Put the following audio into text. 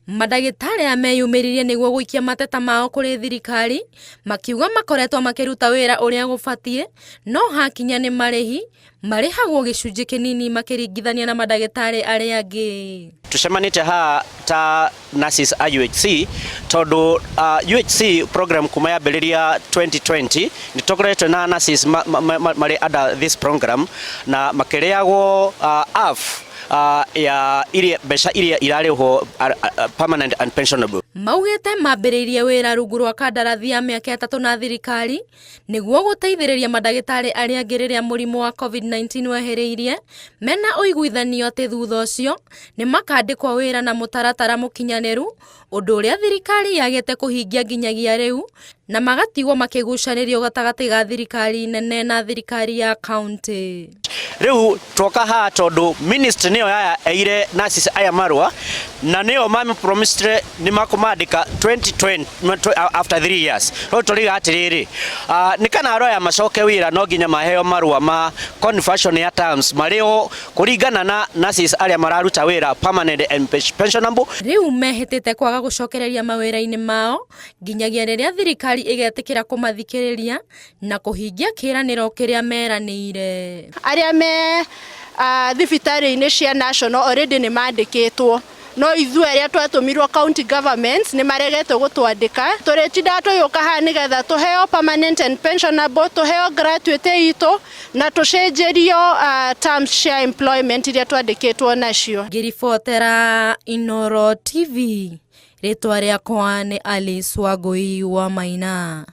Mandagĩtarĩ aya meyumĩririe nĩguo gũikia mateta mao kũrĩ thirikari, makiuga makoretwo makĩruta wĩra ũrĩa gũbatiĩ, no hakinya nĩ marĩhi, marĩhagwo gĩcunjĩ kĩnini makĩringithania na mandagĩtarĩ arĩa angĩ. Tucemanĩte haha ta nurses a UHC tondũ UHC program kuma yambĩrĩria 2020 nĩ tũkoretwo na nurses marĩ under this program na makĩrĩagwo half ya iria mbeca iria irarĩhwo permanent and pensionable. Maugĩte mambĩrĩirie wĩra rungu rwa kandarathi ya mĩaka 3 na thirikari nĩguo gũteithĩrĩria mandagĩtarĩ arĩa angĩ rĩrĩa mũrimũ wa COVID-19 wehereirie, mena ũiguithanio atĩ thutha ũcio nĩ makandĩkwo wĩra na mũtaratara mũkinyanĩru, ũndũ ũrĩa thirikari yagĩte kũhingia nginyagia rĩu, na magatigwo makĩgucanĩrio gatagatĩ ga thirikari nene na thirikari ya kauntĩ. Rĩu twoka haha tondũ ministry nĩyo yaya eire nurses aya marũa na nĩyo mami promised nĩ makũmandĩka 2020 after 3 years. No tũriga atĩrĩrĩ, nĩ kana andũ aya macoke wĩra no nginya maheo marũa ma conversion ya terms marĩho kũringana na nurses arĩa mararuta wĩra permanent and pensionable. Rĩu mehĩtĩte kwaga gũcokereria mawĩra-inĩ mao nginyagia rĩrĩa thirikari ĩgetĩkĩra kũmathikĩrĩria na kũhingia kĩĩranĩro kĩrĩa meranĩire. Arĩa me thibitarĩ-inĩ cia national already nĩ mandĩkĩtwo, no ithuĩ arĩa twatũmirwo county governments nĩ maregete gũtwandĩka. Tũrĩtindaga tũgĩũka haha nĩgetha tũheo permanent and pensionable, tũheo gratuity itũ na tũcenjerio terms cia employment iria twandĩkĩtwo nacio. Ngĩribotera Inooro TV, rĩtwa rĩakwa nĩ Alice Wangui wa Maina.